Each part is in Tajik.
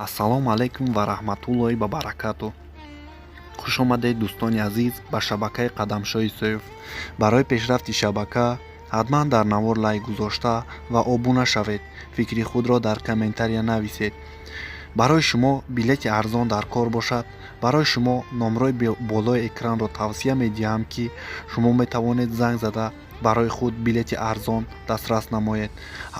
Ассалому алайкум ва раҳматуллоҳи ва баракату. Хуш омадед, дӯстони азиз, ба шабакаи Қадамшоҳи Исоев. Барои пешрафти шабака ҳатман дар навор лайк гузошта ва обуна шавед. Фикри худро дар комментария нависед. Барои шумо билети арзон дар кор бошад, барои шумо номрои болои экранро тавсия медиҳам, ки шумо метавонед занг зада барои худ билети арзон дастрас намоед.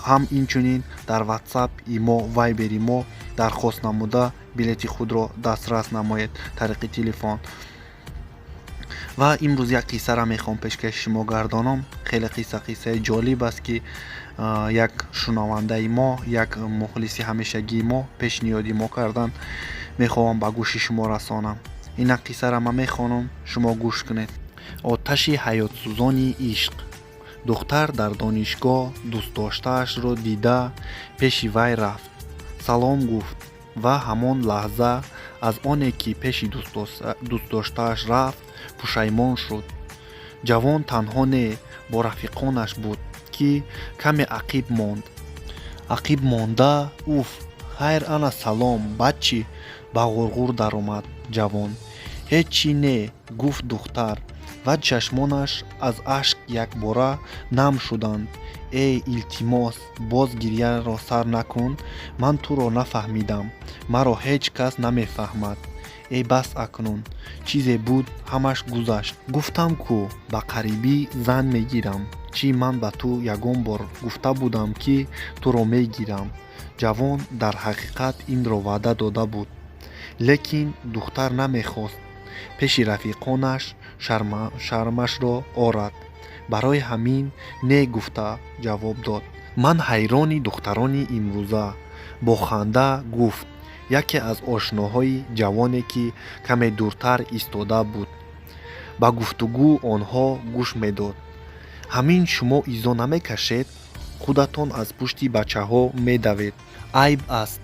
Ҳам инчунин дар Ватсап, Имо, Вайбери мо дархост намуда, билети худро дастрас намоед тариқи телефон. Ва имрӯз як қиссаро мехоҳам пешкаши шумо гардонам. Хеле қисса, қиссаи ҷолиб аст, ки як шунавандаи мо, як мухлиси ҳамешагии мо пешниҳоди мо карданд. Мехоҳам ба гӯши шумо расонам. Инак, қиссаро ман мехонам, шумо гӯш кунед. Оташи ҳаётсӯзони ишқ. Духтар дар донишгоҳ дӯстдоштаашро дида, пеши вай рафт, салом гуфт ва ҳамон лаҳза аз оне ки пеши дӯстдоштааш рафт, пушаймон шуд. Ҷавон танҳо не, бо рафиқонаш буд, ки каме ақиб монд. Ақиб монда: «Уф, хайр, ана салом, баъд чӣ?» — ба ғурғур даромад ҷавон. «Ҳеҷ чӣ не», — гуфт духтар ва чашмонаш аз ашк якбора нам шуданд. «Эй, илтимос, боз гирьяро сар накун. Ман туро нафаҳмидам. Маро ҳеҷ кас намефаҳмад. Эй, бас, акнун чизе буд, ҳамаш гузашт. Гуфтам ку, ба қарибӣ зан мегирам. Чӣ, ман ба ту ягон бор гуфта будам, ки туро мегирам?» Ҷавон дар ҳақиқат инро ваъда дода буд, лекин духтар намехост пеши рафиқонаш шармашро орад, барои ҳамин не гуфта ҷавоб дод. «Ман ҳайрони духтарони имрӯза», — бо ханда гуфт яке аз ошноҳои ҷавоне, ки каме дуртар истода буд, ба гуфтугӯ онҳо гӯш медод. «Ҳамин шумо изо намекашед, худатон аз пушти бачаҳо медавед. Айб аст».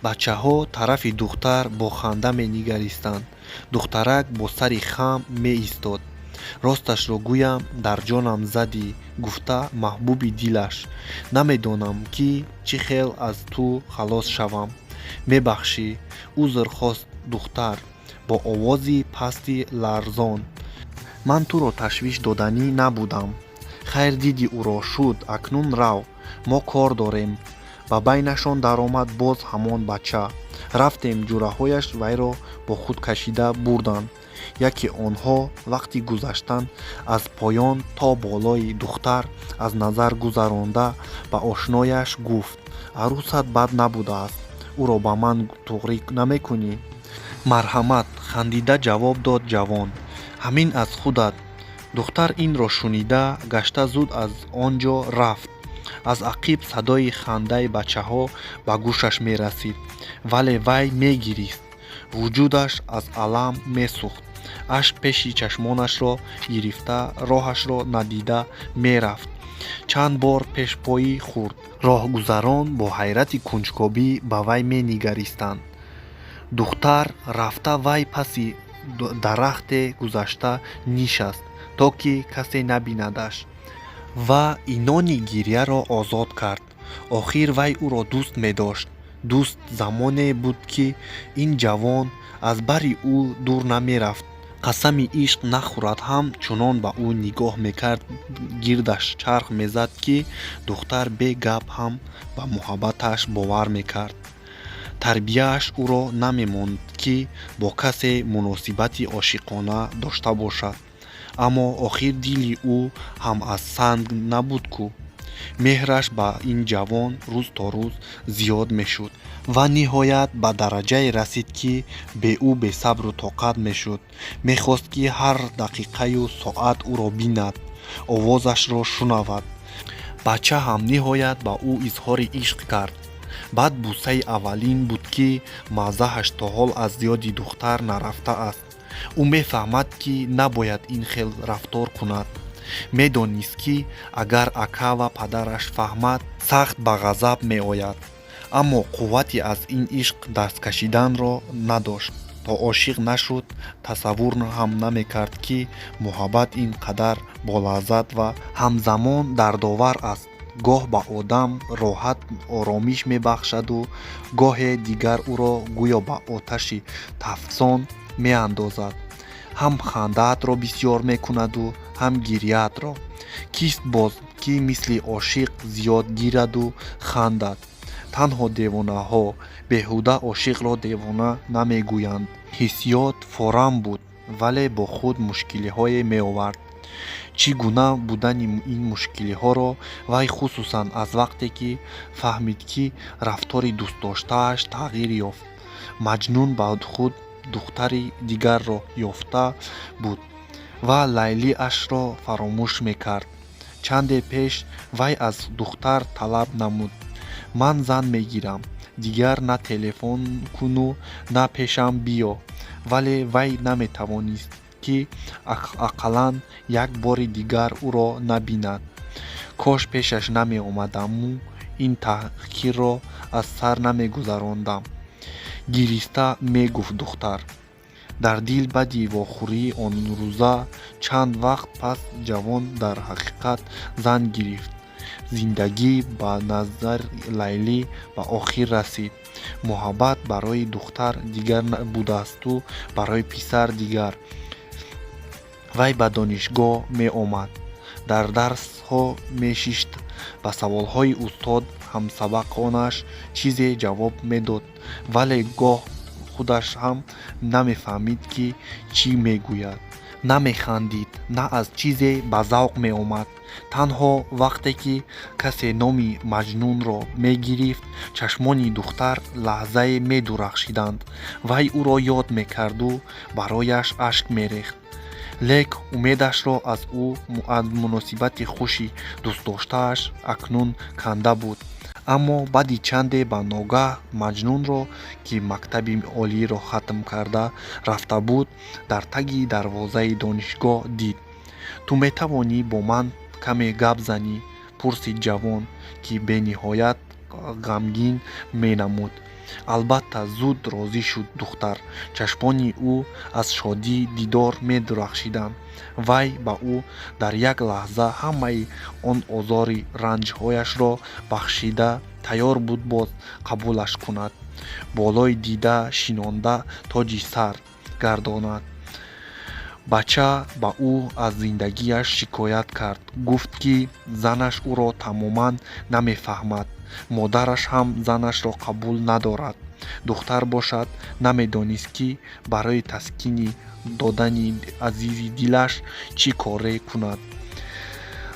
Бачаҳо тарафи духтар бо ханда менигаристанд. Духтарак бо сари хам меистод. «Росташро гӯям, дар ҷонам задӣ», — гуфта маҳбуби дилаш. «Намедонам, ки чӣ хел аз ту халос шавам. Мебахшӣ», — узр хост духтар бо овози пасти ларзон. «Ман туро ташвиш доданӣ набудам. Хайр, диди ӯро шуд, акнун рав, мо кор дорем», — ба байнашон даромад боз ҳамон бача. «Рафтем». Ҷураҳояш вайро бо худ кашида бурданд. Яке онҳо вақти гузаштан аз поён то болои духтар аз назар гузаронда, ба ошнояш гуфт: «Арӯсат бад набудааст. Ӯро ба ман туғрӣ намекунӣ?» «Марҳамат», — хандида ҷавоб дод ҷавон. «Ҳамин аз худат». Духтар инро шунида гашта, зуд аз он ҷо рафт. Аз ақиб садои хандаи бачаҳо ба гӯшаш мерасид, вале вай мегирист. Вуҷудаш аз алам месӯхт. Ашк пеши чашмонашро гирифта, роҳашро надида мерафт. Чанд бор пешпоӣ хӯрд. Роҳгузарон бо ҳайрати кунҷкобӣ ба вай менигаристанд. Духтар рафта, вай паси дарахте гузашта нишаст, то ки касе набинадаш, ва инони гирьяро озод кард. Охир вай ӯро дӯст медошт. Дӯст замоне буд, ки ин ҷавон аз бари ӯ дур намерафт, қасами ишқ нахӯрад ҳам, чунон ба ӯ нигоҳ мекард, гирдаш чарх мезад, ки духтар бе гап ҳам ба муҳаббаташ бовар мекард. Тарбияаш ӯро намемонд, ки бо касе муносибати ошиқона дошта бошад, аммо охир дили ӯ ҳам аз санг набуд ку. Меҳраш ба ин ҷавон рӯз то рӯз зиёд мешуд ва ниҳоят ба дараҷае расид, ки бе ӯ бесабру тоқат мешуд. Мехост, ки ҳар дақиқаю соат ӯро бинад, овозашро шунавад. Бача ҳам ниҳоят ба ӯ изҳори ишқ кард. Баъд бӯсаи аввалин буд, ки маззааш то ҳол аз ёди духтар нарафтааст. Ӯ мефаҳмад, ки набояд ин хел рафтор кунад. Медонист, ки агар ака ва падараш фаҳмад, сахт ба ғазаб меояд, аммо қуввати аз ин ишқ даст кашиданро надошт. То ошиқ нашуд, тасаввур ҳам намекард, ки муҳаббат ин қадар болаззат ва ҳамзамон дардовар аст. Гоҳ ба одам роҳат, оромиш мебахшаду гоҳе дигар ӯро гӯё ба оташи тафсон меандозад. Ҳам хандаатро бисёр мекунаду, ҳам гиряатро. Кист боз, ки мисли ошиқ зиёд гиряду хандад? Танҳо девонаҳо. Беҳуда ошиқро девона намегӯянд. Ҳиссиёт форам буд, вале бо худ мушкилиҳое меовард. Чӣ гуна будани ин мушкилиҳоро вай хусусан аз вақте ки фаҳмид, ки рафтори дӯстдоштааш тағйир ёфт. Маҷнун ба худ духтари дигарро ёфта буд ва Лайлиашро фаромӯш мекард. Чанде пеш вай аз духтар талаб намуд: «Ман зан мегирам, дигар на телефон куну, на пешам биё». Вале вай наметавонист, ки ақаллан як бори дигар ӯро набинад. «Кош пешаш намеомадаму ин таҳқирро аз сар намегузарондам», гириста мегуфт духтар. Дар дил баъди вохӯрии онрӯза чанд вақт пас ҷавон дар ҳақиқат зан гирифт. Зиндагӣ ба назари Лайлӣ ба охир расид. Муҳаббат барои духтар дигар будаасту барои писар дигар. Вай ба донишгоҳ меомад, дар дарсҳо мешишт, ба саволҳои устод, ҳамсабақонаш чизе ҷавоб медод, вале гоҳ худаш ҳам намефаҳмид, ки чӣ мегӯяд. Намехандид, на аз чизе ба завқ меомад. Танҳо вақте ки касе номи Маҷнунро мегирифт, чашмони духтар лаҳзае медурахшиданд. Вай ӯро ёд мекарду барояш ашк мерехт. Лек умедашро аз ӯ, аз муносибати хуши дӯстдоштааш акнун канда буд. Аммо баъди чанде ба ногаҳ Маҷнунро, ки мактаби олиро хатм карда рафта буд, дар таги дарвозаи донишгоҳ дид. «Ту метавонӣ бо ман каме гап занӣ?» пурсид ҷавон, ки бениҳоят ғамгин менамуд. «Албатта», зуд розӣ шуд духтар. Чашмони ӯ аз шодии дидор медурахшиданд. Вай ба ӯ дар як лаҳза ҳамаи он озори ранҷҳояшро бахшида, тайёр буд боз қабулаш кунад, болои дида шинонда, тоҷи сар гардонад. Бача ба ӯ аз зиндагиаш шикоят кард. Гуфт, ки занаш ӯро тамоман намефаҳмад, модараш ҳам занашро қабул надорад. Духтар бошад, намедонист, ки барои таскини додани азизи дилаш чӣ коре кунад.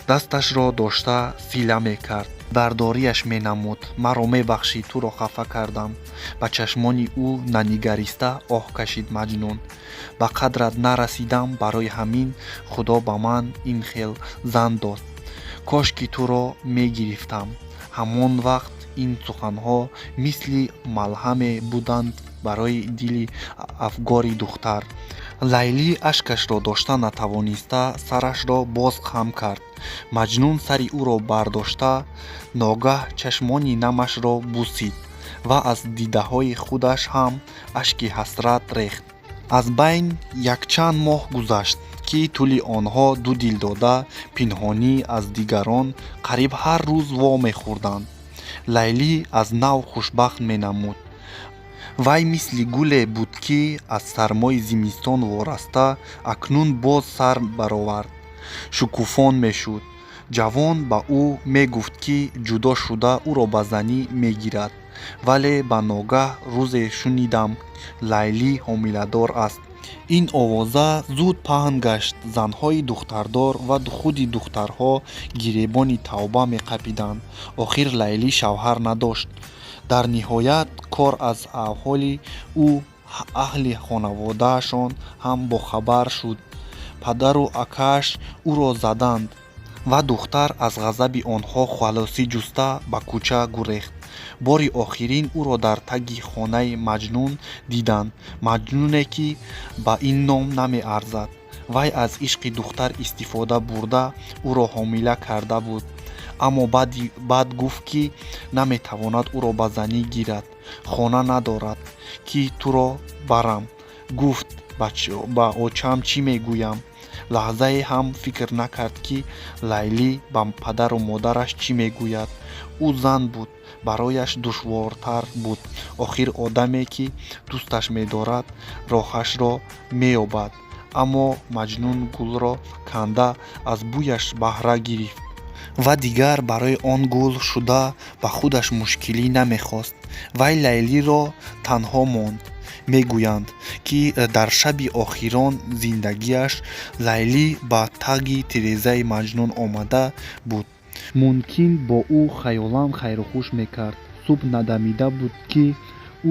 Дасташро дошта сила мекард, бардориаш менамуд. «Маро мебахшӣ, туро хафа кардам», ба чашмони ӯ нанигариста оҳ кашид Маҷнун. «Ба қадрат нарасидам, барои ҳамин Худо ба ман ин хел зан дод. Кош ки туро мегирифтам». Ҳамон вақт ин суханҳо мисли малҳаме буданд барои дили афгори духтар. Лайлӣ ашкашро дошта натавониста, сарашро боз хам кард. Маҷнун сари ӯро бардошта, ногаҳ чашмони намашро бусид ва аз дидаҳои худаш ҳам ашки ҳасрат рехт. Аз байн якчанд моҳ гузашт, ки тӯли онҳо ду дилдода пинҳонӣ аз дигарон қариб ҳар рӯз вомехӯрданд. Лайлӣ аз нав хушбахт менамуд. Вай мисли гуле буд, ки аз сармои зимистон вораста, акнун боз сар баровард, шукуфон мешуд. Ҷавон ба ӯ мегуфт, ки ҷудо шуда ӯро ба занӣ мегирад. Вале ба ногаҳ рӯзе шунидам, Лайлӣ ҳомиладор аст. Ин овоза зуд паҳн гашт. Занҳои духтардор ва худи духтарҳо гиребони тавба меқапиданд. Охир Лайлӣ шавҳар надошт. Дар ниҳоят кор аз аҳволи ӯ аҳли хонаводаашон ҳам бохабар шуд. Падару акааш ӯро заданд ва духтар аз ғазаби онҳо халосӣ ҷуста, ба кӯча гурехт. Бори охирин ӯро дар таги хонаи Маҷнун диданд, Маҷнуне, ки ба ин ном намеарзад. Вай аз ишқи духтар истифода бурда, ӯро ҳомила карда буд, аммо баъд гуфт, ки наметавонад ӯро ба занӣ гирад. «Хона надорад, ки туро барам», гуфт. «Ба очам чӣ мегӯям?» Лаҳзае ҳам фикр накард, ки Лайлӣ ба падару модараш чӣ мегӯяд. Ӯ зан буд, барояш душвортар буд. Охир одаме, ки дӯсташ медорад, роҳашро меёбад. Аммо Маҷнун гулро канда, аз бӯяш баҳра гирифт ва дигар барои он гул шуда ба худаш мушкилӣ намехост. Вай Лайлиро танҳо монд. Мегӯянд, ки дар шаби охирон зиндагиаш Лайлӣ ба таги тирезаи Маҷнун омада буд. Мумкин, бо ӯ хаёлан хайрухуш мекард. Субҳ надамида буд, ки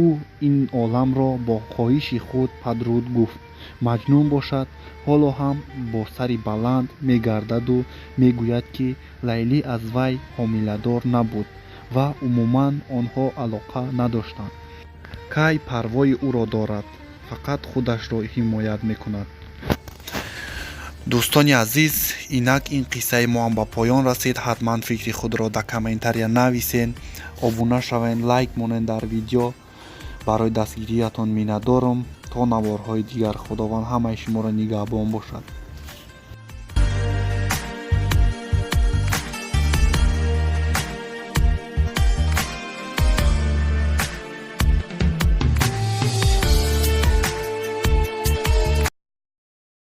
ӯ ин оламро бо хоҳиши худ падруд гуфт. Маҷнун бошад, ҳоло ҳам бо сари баланд мегардаду мегӯяд, ки Лайлӣ аз вай ҳомиладор набуд ва умуман онҳо алоқа надоштанд. Кай парвои ӯро дорад? Фақат худашро ҳимоят мекунад. Дӯстони азиз, инак ин қиссаи мо ҳам ба поён расид. Ҳатман фикри худро дар комментария нависен, обуна шавед, лайк монед дар видео. Барои дастгириятон миннатдорам. То наворҳои дигар, Худованд ҳамаи шуморо нигаҳбон бошад.